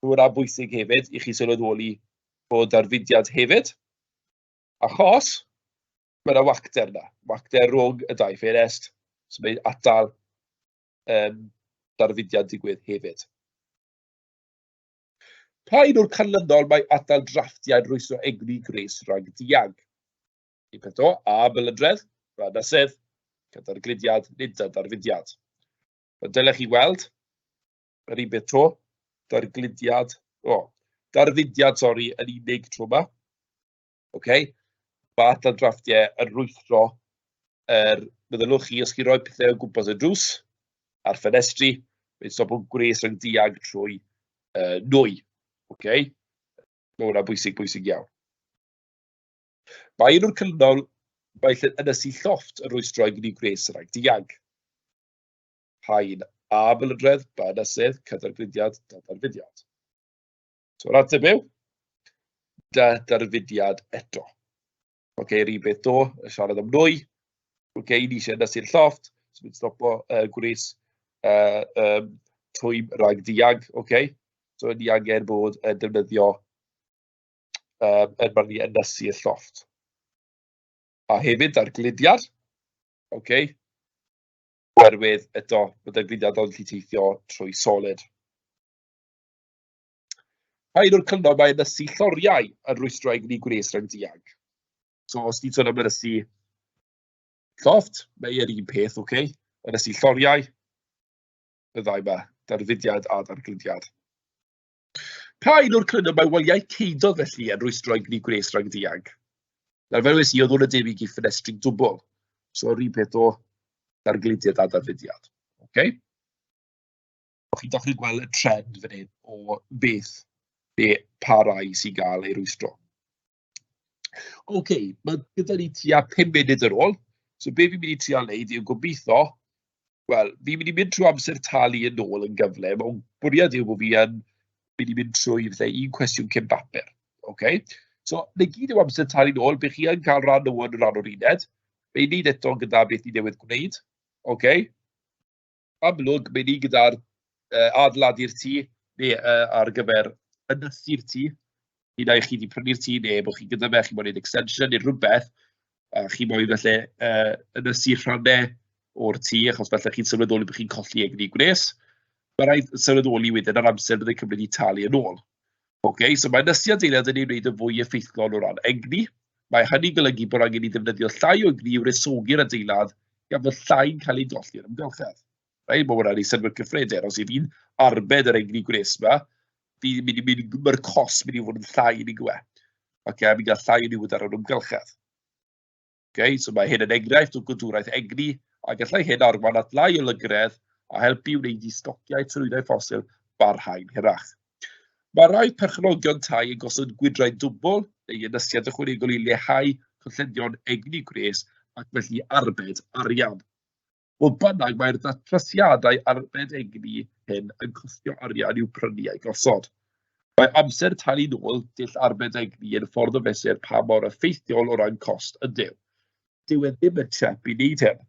Speaker 2: Mae hwnna'n bwysig hefyd i chi sylweddoli bod darfudiad hefyd, achos mae yna wacter yna, wacter rhwng y dau ffenest, so mae'n atal darfudiad digwydd hefyd. Pa un o'r canlynol mae atal drafftiau'n rwystro egni gwres rhag dianc? Un peth o, A, belydredd, B, ynysedd, C, dargludiad, neu D, darfudiad. Wel, dylech chi weld yr un peth to, dargludiad, o, darfudiad, sori, yn unig tro yma. Okay? Mae atal drafftiau yn rwystro yr, meddylwch chi, os chi roi pethau o gwmpas y drws a'r ffenestri, mae'n stopo gwres rhag dianc trwy nwy. Okay? Mae hwnna'n bwysig, bwysig iawn. Mae un o'r canlynol, mae lle ynysu llofft yn rwystro i gwneud gwres rhag dianc. Haen A belydredd, B ynysydd, C dargludiad, D darfudiad. So yr ateb yw D darfudiad eto. Oce, okay, yr un beth do, y siarad am nwy. Oce, okay, ni eisiau ynysu'r llofft, so mae'n stopo gwres twym rhag dianc. Oce, okay. So ni angen bod yn defnyddio yn barnu ynysu y llofft. A hefyd dargludiad, oce, okay. Oherwydd eto, mae dargludiad ond gallu teithio trwy solid. Pa un o'r cyngor mae ynysu lloriau yn rwystro egni gwres rhag dianc? So os ni'n sôn am ynysu llofft, mae e'r un peth, oce? Okay? Ynysu lloriau, y ddau yma, darfudiad a dargludiad. Pa un o'r cryno mae waliau ceudod felly yn rwystro egni gwres rhag dianc? Nawr fel wnes i, oedd hwn yn debyg i ffenestri dwbl. So yr un peth o dargludiad a darfudiad. Okay? Chi'n dechrau gweld y trend fan hyn o beth, be, pa rai sy'n gael ei rwystro. OK, mae gyda ni tua 5 munud ar ôl. So be fi'n mynd i trial wneud yw gobeithio, wel, fi'n mynd i mynd trwy amser talu yn ôl yn gyflym, ond bwriad yw bod fi yn mynd i mynd trwy falle un cwestiwn cyn bapur. OK? So, 'na gyd yw amser talu nôl, bydd chi yn cael rhan o yn rhan o'r uned. Fe wneud eto gyda beth ni newydd gwneud. OK? Amlwg, mae'n ni gyda'r adeiladu'r tŷ, neu ar gyfer ynysu'r tŷ. Un ai chi 'di prynu'r tŷ neu bod chi gyda fe, chi moyn wneud extension neu rhywbeth, a chi moyn felly ynysu rhannau o'r tŷ, achos falle chi'n sylweddoli bod chi'n colli egni gwres. Mae rhaid sylweddoli wedyn yr amser bydd e'n cymryd i talu yn ôl. OK, so mae ynysu adeilad yn ei wneud yn fwy effeithlon o ran egni. Mae hynny'n golygu bod angen i ddefnyddio llai o egni i wresogi'r adeilad gan fod llai'n cael ei golli i'r amgylchedd. Reit, mae hwnna'n ei synnwyr cyffredin. Os yw fi'n arbed yr egni gwres yma, fi'n mynd i mynd, mae'r cost mynd i fod yn llai yn ei. Ocê, a fi'n cael llai o niwed ar yr amgylchedd. Okay, so mae hyn yn enghraifft o gadwraeth egni, a gallai hyn arwain at lai o lygredd a helpu i wneud i stociau trywyddau ffosil barhau'n hirach. Mae rhai perchnogion tai yn gosod gwydrau dwbl neu ynysiad ychwanegol i leihau colledion egni gwres ac felly arbed arian. Fodd bynnag, mae'r datrysiadau arbed egni hyn yn costio arian i'w prynu a'u gosod. Mae amser talu nôl dull arbed egni yn ffordd o fesur pa mor effeithiol o ran cost ydyw. Dyw e ddim yn chep i wneud hyn.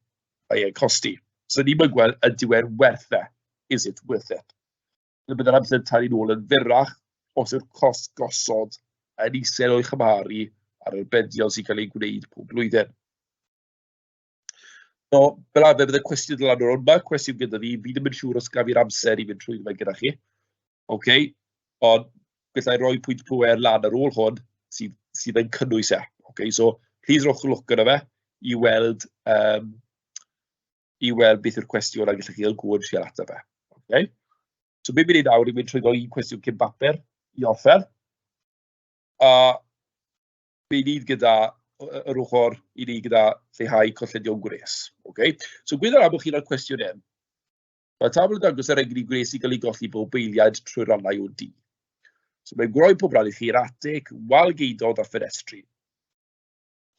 Speaker 2: Mae e'n costi. So ni'm yn gweld ydyw e'n werth e. Is it worth it? Bydd yr amser talu nôl yn fyrrach os yw'r cost gosod yn isel o'i chymharu â'r arbedion sy'n cael eu gwneud pob blwyddyn. So, fel arfer bydd y cwestiwn yn lan o'r hwn. Mae'r cwestiwn gyda fi, fi ddim yn siŵr os gaf fi'r amser i fynd trwy fe gyda chi. OK, ond gallai roi pwynt pwer lan ar ôl hwn sydd yn cynnwys e. OK, so please rowch lwc yna fe i weld, i weld beth yw'r cwestiwn a gallwch chi gael go yn trial ateb e. OK. So be fi'n ei nawr yw mynd trwy un cwestiwn cyn bapur i orffen. A be ni gyda yr ochr i ni gyda lleihau colledion gwres. Okay? So gwyddor am bod chi'n rhoi cwestiwn hyn. Mae tabl yn dangos yr egni gwres i gael ei golli bob beiliad trwy rannau o dŷ. So mae'n gwroi pob rhan i chi'r atig, wal geudod a ffenestri.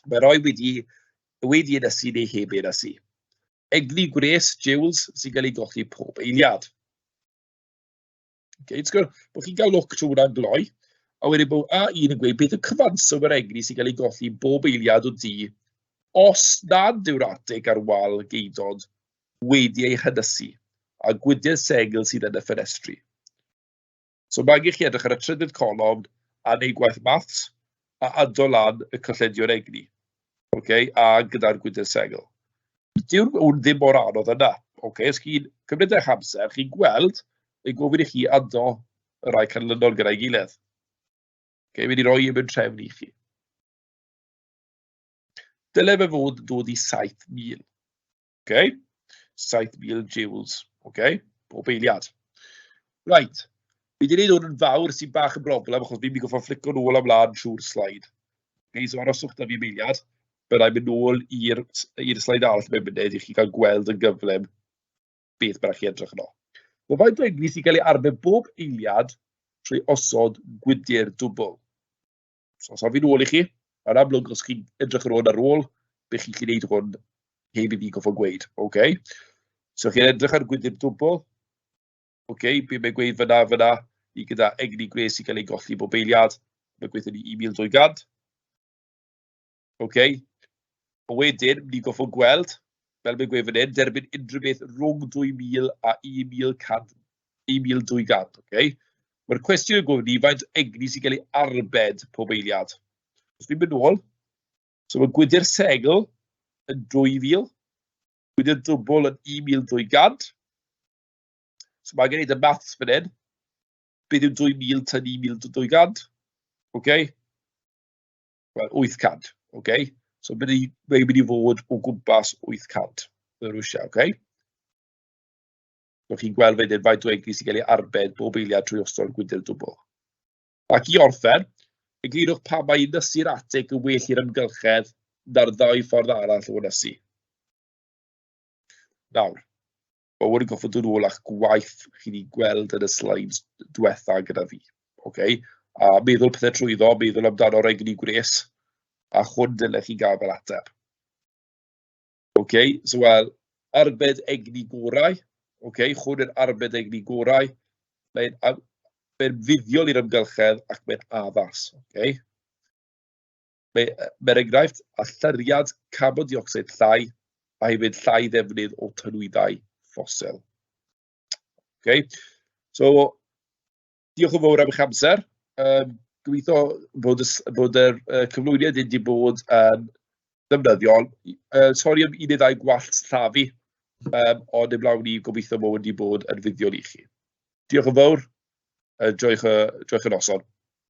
Speaker 2: Mae rhoi wedi ynysu neu heb ei ynysu. Egni gwres, joules, sy'n cael ei golli pob eiliad. Okay, ti'n gwybod, bod chi'n cael look trwy hwnna'n gloi, a wedyn bod A1 yn gweud beth yw cyfanswm yr egni sy'n cael ei golli bob eiliad o dŷ os nad yw'r atig ar wal geudod wedi ei hynysu a gwydr sengl sydd yn y ffenestri. So mae angen chi edrych ar y trydydd colofn a wneud gwaith maths a ado lan y colledion egni, okay, a gyda'r gwydr sengl. Dyw'r hwn ddim mor anodd yna. Okay, os chi'n cymryd eich amser, chi'n gweld, mae'n gofyn i chi ado y rhai canlynol gyda'i gilydd. Okay, mynd i roi e mewn trefn i chi. Dyle fe fod yn dod i 7,000. Okay? 7,000 joules. Okay? Bob eiliad. Right. Fi wedi gwneud hwn yn fawr sy'n bach yn broblem achos fi'n mynd i gorfod fflico nôl a mlaen trwy'r sleid. Okay, so aroswch da fi am eiliad. Byddai'n mynd nôl i'r sleid arall mewn munud i chi gael gweld yn gyflym beth bynnag chi edrych yno. Mae faint o egni sy'n cael ei arbed bob eiliad trwy osod gwydr dwbl. So os af fi'n ôl i chi, yn amlwg os chi'n edrych ar ôl ar ôl, be chi'n gallu gwneud hwn heb i fi goffo gweud. Okay. So chi'n edrych ar gwydr dwbl, okay, be mae'n gweud fyna, fyna, i gyda egni gwres i gael ei golli bob eiliad, mae'n gweithio ni 1,200. Okay. A wedyn, ni'n goffo gweld, fel mae'n gweud fan hyn, derbyn unrhyw beth rhwng 2,000 a 1,100, 1,200. Okay. Mae'r cwestiwn yn gofyn i faint egni sy'n cael ei arbed pob eiliad. Os fi'n mynd nôl, so mae gwydr sengl yn 2,000, gwydr dwbl yn 1,200. So mae gen i y maths fan hyn. Beth yw 2,000 tynnu 1,200? Okay. Wel, 800. Okay. So mae'n mynd i fod o gwmpas 800 yn Rwsia. Okay. So chi'n gweld wedyn faint o egni sy'n cael ei arbed bob eiliad trwy osod gwydr dwbl. Ac i orffen, eglurwch pam mae ynysu'r atig yn well i'r amgylchedd na'r ddau ffordd arall o ynysu. Nawr, mae hwn yn gorfod dod nôl â'ch gwaith chi wedi gweld yn y slides diwetha gyda fi. Okay? A meddwl pethau trwyddo, meddwl amdano'r egni gwres. A hwn dylech chi gael fel ateb. OK, so wel, arbed egni gorau. OK, hwn yw'r arbed egni gorau. Mae'n mae fuddiol i'r amgylchedd ac mae'n addas. OK. Mae, er enghraifft, allyriad carbon dioxide llai a hefyd llai ddefnydd o tanwyddau ffosil. Okay. So, diolch yn fawr am eich amser. Gobeithio bod y, bod yr cyflwyniad wedi bod yn ddefnyddiol. Sori am un neu ddau gwallt llafu, ond heblaw ni gobeithio bod wedi bod yn fuddiol i chi. Diolch yn fawr. Joiwch y, joiwch y noson.